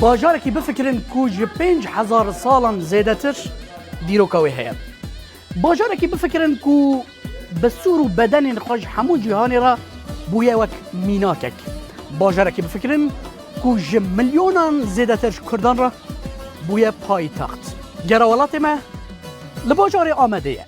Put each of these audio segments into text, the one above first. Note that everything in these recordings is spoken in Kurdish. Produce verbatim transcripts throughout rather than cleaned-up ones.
Bajarekî bifikirin ku ji pênc hezar salan zêdetir dîroka wê heye. Bajarekî bifikirin ku bi sûr û bedenên xwe ji hemû cîhanê re bûye wek mînakek. Bajarekî bifikirin ku ji milyonan zêdetir ji Kurdan re bûye paytext. Gera welatê me li bajarê Amedê ye.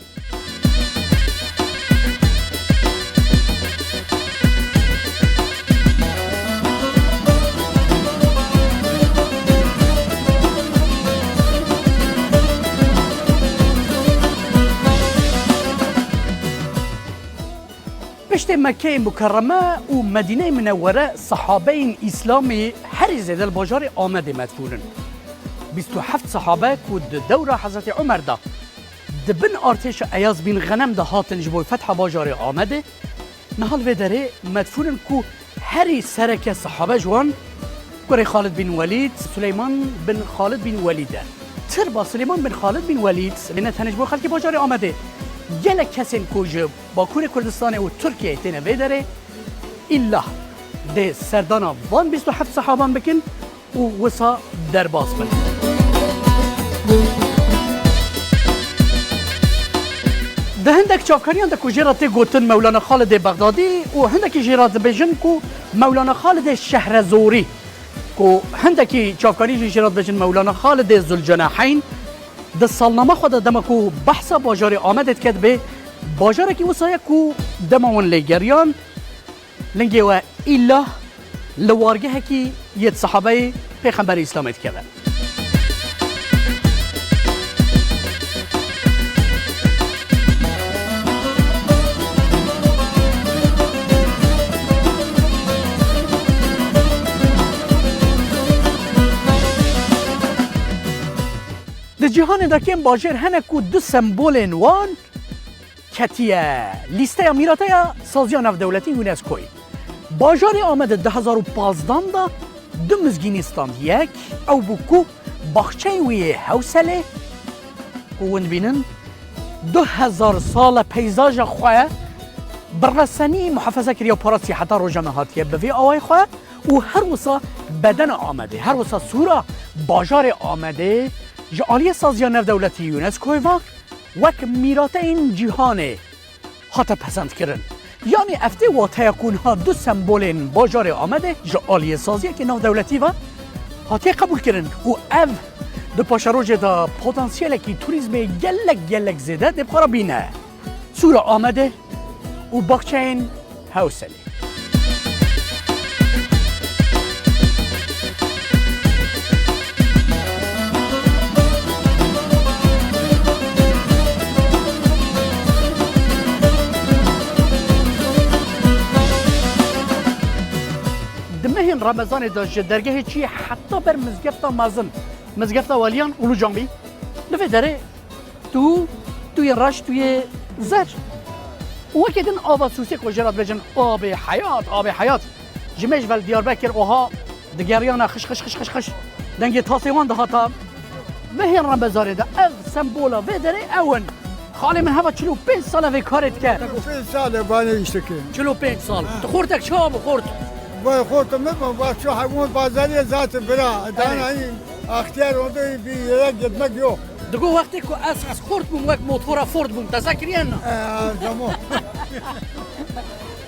Piştê Mekkeyê Mukerreme û Medîneyê Minewwere, sehabeyên Îslamê herî zêde li bajarê Amedê medfûn in. Bîst û heft sehabe ku di dewra Hezretî Omer de di bin artêşa Eyaz bin Xenem de hatin ji bo fetha bajarê Amedê, niha li vê derê medfûn in ku herî sereke sehabe ji wan kurê Xalid bin Welîd, Suleyman bin Xalid bin Welîd e. Tirba Suleyman bin Xalid bin Welîd lê ne tenê ji bo xelkê bajarê Amedê, gelek kesên ku ji Bakurê Kurdistanê û Tirkiyeyê têne vê derê, îlla dê serdana van bîst û heft sehaban bikin û wisa derbas bin. Di hindek çavkariyan de ku jê re tê gotin Mewlana Xalidê Bexdadî û hindekî jê re dibêjin ku Mewlana Xalidê Şehrezorî, ku hindekî çavkarî jî jê re dibêjin Mewlana Xalidê Zulcenaheyn, di salnama xwe de dema ku behsa bajarê Amedê dike dibê bajarekî wisa ye ku dema wan lê geriyan, lingê we îlla li wargehekî yê di sehabeyê Pêxemberê Îslamê dikeve. Di cîhanê de kêm bajêr hene ku du sembolên wan ketiye lîsteya mîrata ya saziya navdewletî UNESCOyê. Bajarê Amedê di du hezar û pazdan de du mizgînî stand yek, ew bû ku baxçeyê wî yê Hewselê, ku hûn dibînin, du hezar sal e peyzaja xwe bi resenî muhafaza kiriye û parastî heta roja me hatiye bi vî awayî xwe û her wisa bedena Amedê, her wisa sûra bajarê Amedê ji aliyê saziya navdewletî UNESCOyê ve wek mîrateyên cîhanê hate pesendkirin. Yanî ev tê wateya ku niha du sembolên bajarê Amedê ji aliyê saziyekê navdewletî ve hatiye qebûlkirin û ev di paşerojê de potansiyelekî turîzmê gelek gelek zêde dê bi xwe re bîne. Sûra Amedê û baxçeyên Hewselê. Di mehên Remezanê de ji dergehê çiyê heta ber mizgefta mezin, mizgefta Weliyan Ulucan bî, li vê derê Tu, tu yê reş, tu yê zer. Û wekî din ava Sûsê ku jê re dibêjin abê heyat, abê heyat. Ji me ji vel Diyarbekir oha digeriyana xiş, xiş, xiş, xiş, xiş. Dengê tasê wan dihata. Mehên Remezanê de ev sembola vê derê ew in. Xalê min heva çil û pênc sal e vê karê dike. Pênc sal e vanê îştekê. Çil û pênc sal. Ha. Tu xortek çawa bû xort? Vay xorta min, va şu heywan bazarê zaten bira. Dana Extiyar onda bir yere gitmek yok. Digo wextê ku ez, ez xort bûm, wek motora Ford bûm. Te sekiriye na? Ee, tamam.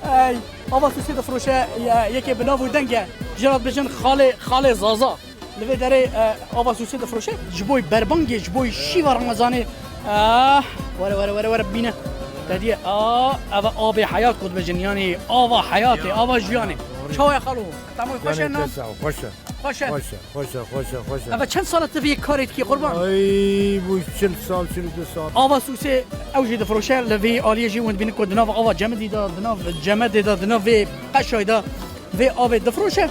Ey, ava Sûsê difroşe, ye-, yekê bi nav û deng e. Jê re dibêjin xalê, xalê Zaza. Li vê derê, e, ava Sûsê difroşe. Ji bo berbangê, ji bo şîva Remezanê. Ah, were, were, were, were, bîne. Te diye, ah, eva abê heyat ku dibêjin, yanî ava heyatê, ava jiyanê. Çawa ye xalo? Tamam, xweş e, Yanê nam? Te sağ ol, xweş e. Xweş e. Xweş e, xweş e, xweş e, xweş e. Eva çend sal e tu vê karê dikî qurban? Ay, bu çil sal, çil û du sal. Ava Sûsê ew jî difroşe, li vê aliyê jî hûn dibînin ku di nav ava Cemidî de, di nav Cemedê de, di nav vê qeşay de vê avê difroşe.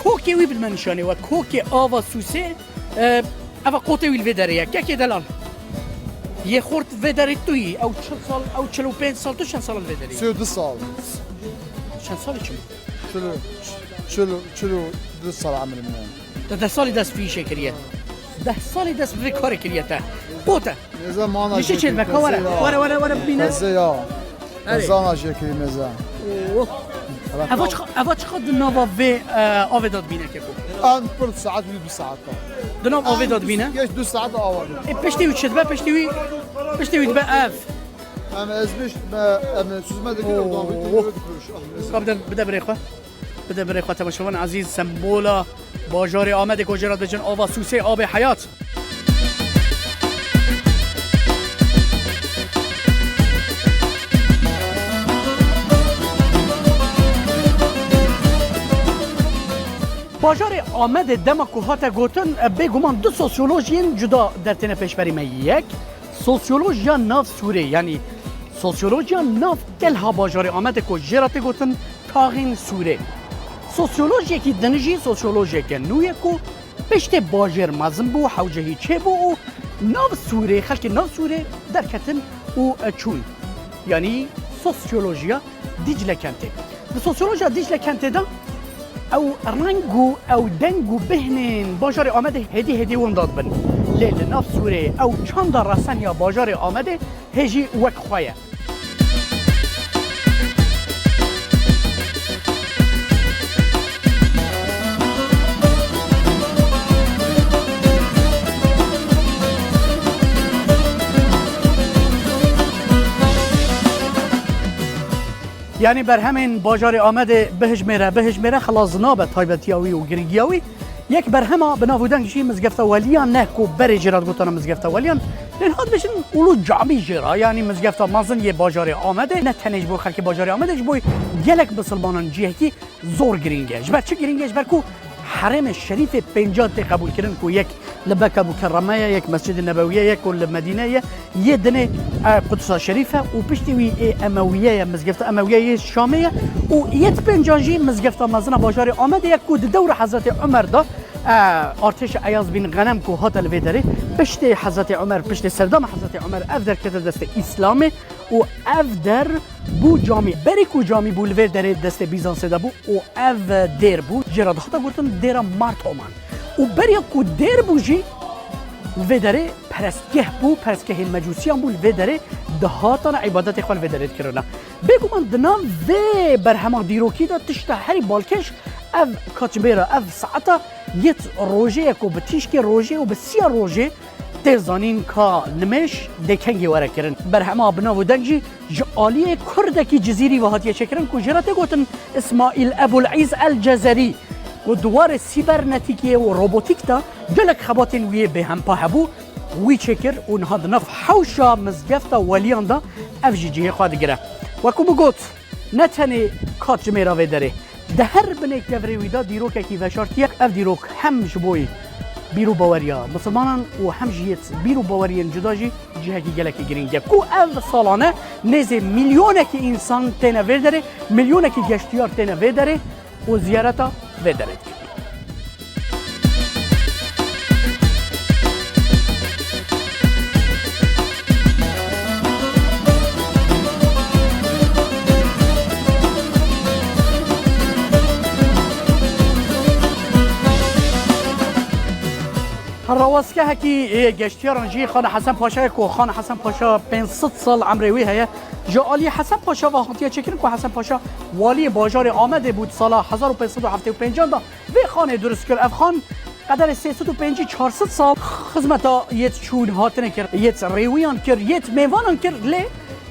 Kokê wî bide me nîşanê we, kokê ava Sûsê, e, eva qotê wî li vê derê ye. Kekê delal. Yê xort vê derê tu yî, ew çil sal, ew çil û pênc sal, tu çend sal li vê derê yî? Sê û du sal. Çend salî çi bû? Çil û, çil û, çil û du sal emrê min e. Te deh salî dest bi vî işê kiriye. Deh salî dest bi vê karê kiriye te. Qo te. Mêze mana Dişê jê çêl kirî, be, ka were. Pezê ya. Were, were, were, bîne. Pezê ya. Erê. Pezana jê kirî mêze. Oh. Eva çiqa-, eva çiqa di nava vê, e, avê de dibîne keko? An pir saet wî du saet. Di nav avê de dibîne? Geç du saet ava. E, piştî wî çi dibe? Piştî wî, piştî wî dibe ev. Em ez biş, me, em süzme dikir, Oo. Ew da bitir, ew da bitir. Ka bide, bide birê xwe. Bide birê xwe temaşevan ezîz, sembola bajarê Amedê ku jê re dibêjin ava Sûsê, abê heyat. Bajarê Amedê dema ku hate gotin, bêguman du sosyolojiyên cuda dertêne pêşberî me. Yek, sosyolojiya nav Sûrê, yanî sosyolojiya nav kelha bajarê Amedê ku jê re tê gotin taxên Sûrê. Sosyolojiyekî din jî sosyolojiyeke nû ye ku piştê bajêr mezin bû, hewcehî çêbû û nav Sûrê, xelkê nav Sûrê derketin û çûn. Yanî sosyolojiya Dîcle Kentê. Di sosyolojiya Dîcle Kentê de ew reng û ew deng û bêhnên bajarê Amedê hêdî hêdî winda dibin. Lê li nav Sûrê ew çanda reseniya bajarê Amedê hê jî wek xwe ye. Yanî berhemên bajarê Amedê bihijmêre, bihijmêre xilas nabe taybetiya wî û girîngiya wî. Yek berhema bi nav û deng jî Mizgefta Weliyan ne ku berê jê re digotana Mizgefta Weliyan. Lê niha dibêjin Ulu Camî jê re, yanî mizgefta mezin yê bajarê Amedê. Ne tenê ji bo xelkê bajarê Amedê, ji bo gelek misilmanan cihekî zor girîng e. Ji ber çi girîng e? Ji ber ku herêmê şerîfê pêncan tê qebûlkirin ku yek li Meke Mukerreme ye, yek Mescid-i Nebewiye ye ku li Medîne ye, yê dinê, e, Qudsa Şerîf e û piştî wî ê Emewiye ye, mizgefta Emewiye yê Şamê ye û yê di pêncan jî mizgefta mezina bajarê Amedê ye ku di dewra Hezretê Umer de, e, artêşa Eyaz bin Xenem ku hate li vê derê, piştê Hezretê Umer, piştê serdama Hezretê Umer ev der kete destê Îslamê û ev der bû camî. Berê ku camî bû li vê derê destê Bîzansê de bû û ev dêr bû, jê re dihate gotin dêra Martoman. Û beriya ku dêr bû jî li vê derê perestgeh bû, perestgehên mecûsiyan bû, li vê derê dihatana îbadetê xwe li vê derê dikirine. Bêguman di nav vê berhema dîrokî de tişta herî balkêş ev kaçmêra, ev saeta yê rojê ye ku bi tîşkê rojê û bi siya rojê tê zanîn ka nimêj dê kengî were kirin. Berhema bi nav û deng jî ji aliyê Kurdekî Cizîrî ve hatiye çêkirin ku jê re tê gotin Îsmaîl Ebul Îz El Cezerî ku di warê sîbernetîkê û robotîk de gelek xebatên wî yê bêhempa hebû, wî çêkir û niha di nav hewşa mizgefta Weliyan de ev jî cihê xwe digire. Wekû min got, ne tenê katjimêra vê derê, di her binê kevirê wî de dîrokekî veşartiye. Ev dîrok hem ji bo bîr û baweriya misilmanan û hem jî yê bîr û baweriyên cuda jî cihekî gelekî girîng e. Ku ev salane nêzê milyonekî însan têne vê derê, milyonekî geştiyar têne vê derê û ziyareta vê derê dikin. Rawestgehekî, e, geştiyaran jî Xana Hesen Paşa ye ku Xana Hesen Paşa pênc sed sal emrê wî heye. Ji aliyê Hesen Paşa ve hatiye çêkirin ku Hesen Paşa waliyê bajarê Amedê bû di sala hezar û pênc sed û heftê û pêncan de vê xanê durust kir. Ev xan qederê sê sed û pêncî çar sed sal xizmeta yêt çûn hatinê kir, yêt rêwiyan kir, yêt mêvanan kir, lê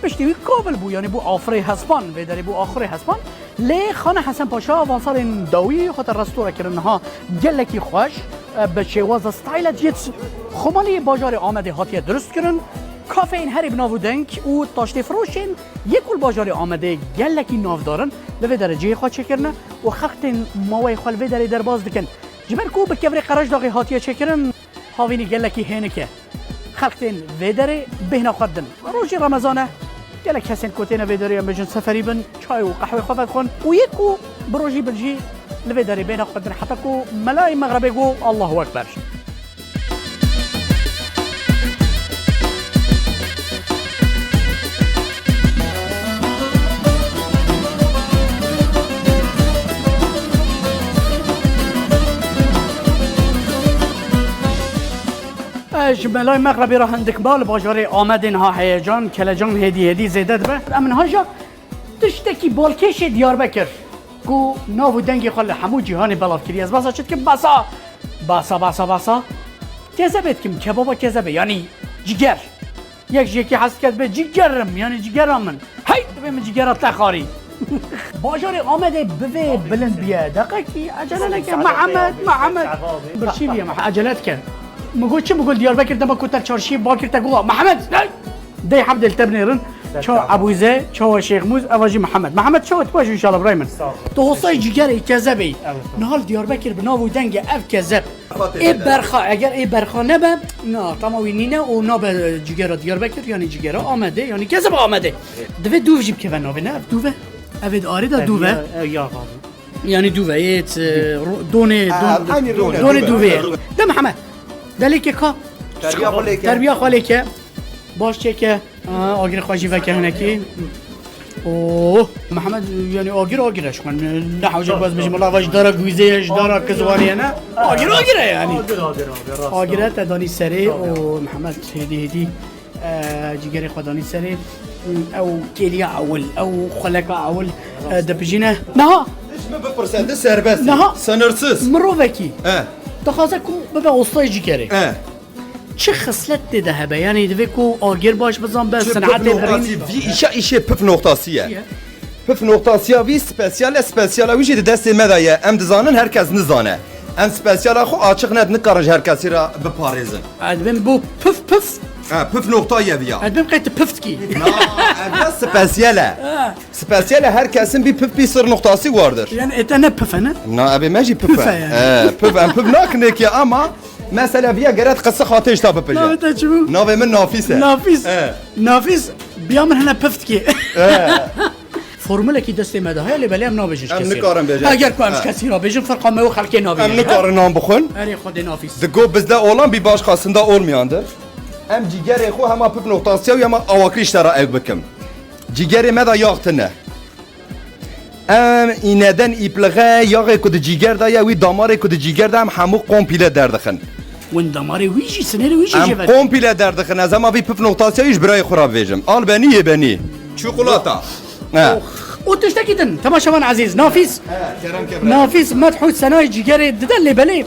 piştî wî kavil bû, yanî bû afirê hespan, vê derê bû axirê hespan. Lê Xana Hesen Paşa van salên dawî hate restore kirin, niha gelekî xweş, e, bi şêwaza stylet yêt xumalî bajarê Amedê hatiye durust kirin. Kafeyên herî bi nav û deng û taştêfiroşên yê ku li bajarê Amedê gelekî navdar in, li vê derê cihê xwe çêkirine û xelk tên maweyê xwe li vê derê derbas dikin. Ji ber ku bi kevirê Qerejdaxê hatiye çêkirin, havînî gelekî hênik e. Xelk tên vê derê bêhna xwe didin. Rojî Remezan e, gelek kesên ku têne vê derê em bêjin seferî bin, çay û qehwê xwe vedixwin û yê ku bi rojî bin jî li vê derê bêhna xwe didin heta ku melayê mexrebê got, Allahu Ekber. Ji melayê mexrebê re hindik mal bajarê Amedê niha heyecan, kelecan hêdî hêdî zêde dibe. Em niha jî tiştekî balkêş ê Diyarbekir. Ku nav û dengê xwe li hemû cîhanê belav kiriye. Ez behsa çi dikim? Behsa, behsa, behsa, behsa kezebê dikim, kebaba kezebê, yanî ciger. Yek ji yekî hez dike dibê cigerim, yanî cigera min. Hey, dibê min cigera te xarî. Bajarê Amedê bivê bilind biye. Deqekî, ecele neke. Mihemed, Mihemed. Birçî biye, Mihe-, ecele dike. Min got çi? Min got Diyarbekir dema ku te çarşiyê bakir te got, Mihemed, hey! Dey hebdê li te binêrin. Çawa Ebûze, çawa Şêxmûz, eva jî Mihemed. Mihemed, çawa tu baş, înşallah, birayê min. Sağ ol. Tu hostayê cigerê kezebê yî. Evet. Niha li Diyarbekir bi nav û dengê ev kezeb. Ê berxa, eger ê berxa nebe, na, tama wî nîne û nabe cigera Diyarbekir, yanî cigera Amedê, yanî kezeba Amedê. Divê dûv jî bikeve navê, ne? Ev dûv e. Ev ê di arê de dûv e. Ev ya, ev ya abi. Yanî dûv e, yê, e, ro-, donê, Ha, don-, aynı donê, donê dûv e. Dûv e. De Mihemed. Delêkê ka. Terbiya xwe lêke. Terbiya xwe lêke. Baş çêke. Ha, agirê xwe jî veke hinekî. Oh, Mihemed, yanî agir, agir e, ji xwe ne hewce ku ez bêjim, wela, va ji dara Gûzê ye, ji dara Kizwanê ye, ne? Agir, agir e, yanî. Agir, agir, agir, rast. Agir e, te danî serê, o Mihemed, hêdî, hêdî, e, cîgerê xwe danî serê. Ew kêliya ewil, ew xweleka ewil, e, dipijîne. Niha. Tişt min bipirse, tu serbest î. Niha. Sınırsız. Mirovekî. He. Dixwaze ku bibe ostayê cîgerê. He. Çi xislet tê de hebe? Yanî divê ku agir baş bizan be, Çi sinetê püf noktası, birîn. Vî îşa îşê püf noktası ye. Çi ye? Püf noktası ya vî spesyal e, spesyala wî jî di destê me de ye. Em dizanin, her kes nizane. Em spesyala xwe açiq ne, nikarin ji her kesî re biparêzin. Ez bim bu püf püf. Ha, püf nokta ye vî ya. Ez bim qey tu püf dikî. Na, ev ya spesyal e. Ha. Spesyal e, her kesin bir püf, bir sır noktası vardır. Yani ete ne püf e, ne? Na, ebê me jî püf e. Püf e yani. E, püf, em püf nakin ki ama Mesela viya geret qisik hatê ji te bipije. Navê te çi bû? Navê min Nafîs e. Nafîs. E. Nafîs, biya min hene piftki. E. Formulekî destê me de heye, lê belê em nabêjin ji Em kesî. Nikarin bêjin. Eger ku em ji kesî re bêjin, ferqa me û xelkê nabêjin. Em nikarin nan bixwin. Erê Xwedê Nafîs. Di go bizde olan bir başkasında olmayandır. Em cîgerê xwe hema pif noktasiya û hema awakirîş te re ew bikim. Cîgerê me de yax tine. Em îneden îplixe yaxê ku di cîger de ye, wî damarê ku di cîger de em hemû kompîle derdixin. Win damarê wî jî, sinêrê wî jî Em jê ve. Kompîle derdixin. Ez hema vî pif noktasiya wî ji birayê xwe re bêjim. Al benî, yê benî. Çikolata. He. Oh. Û tiştekî din, temaşevan ezîz, Nafîs. He, kerem ke bira. Nafîs, medh û senayê cîgerê dide lê belê.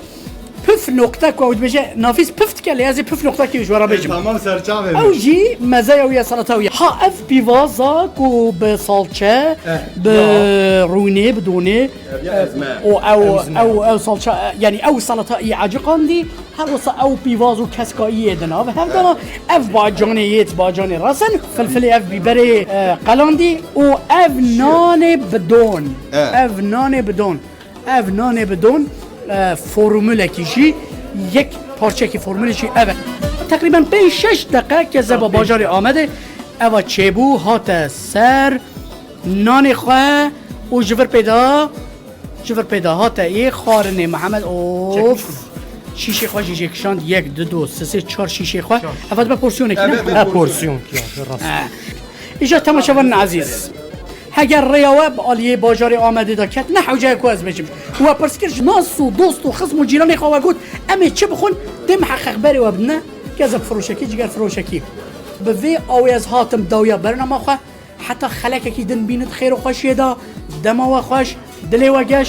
Püf nokta ku ew dibêje, Nafîs püf dike, lê ez ê püf nokta kî ji we re bêjim. Tamam, serçavê. Ew jî mezeya wî ye, salata wî ye. Ha, ev pîvaza ku bi salçe, Eh, bi ya. Rûnê, bi donê, Eh, ya eh, ezme. O ew, Ew ezme. Ew, ew salça, eh, yanî ew salata î eciqandî, her wisa ew pîvaz û keska î yê di nav. Hevdana Eh. Ev bacanê yêt, bacanê rasen, filfilê ev bîberê, eh, qelandî û ev nanê bi don. Eh. Ev nanê bi don. Ev nanê bi don, e, formulekî jî, yek parçekî formulê jî ev e. Teqrîben pênc şeş deqe kezeba bajarê Amedê, eva çêbû, hate ser nanê xwe û ji vir pê de, ji vir pê de hate ê xwarinê Mihemed, of. Şîşê xwe jî jê kişand, yek, du, do, sê, sê, çar şîşê xwe. Çar. Eva dibe porsiyonekî, ne? Eva dibe porsiyonekî, rast. E. Îja temaşevanên ezîz, heger rêya we bi aliyê bajarê Amedê de ket, ne hewce ye ku ez bêjim. We pirs kir ji nas û dost û xizm û cîranê xwe, we got, em ê çi bixwin, dê miheqeq berê we bidine kezeb firoşekî, ciger firoşekî. Bi vê awê ez hatim dawiya bernama xwe, heta xelekekî din bînit xêr û xweşiyê de, dema we xweş, dilê we geş.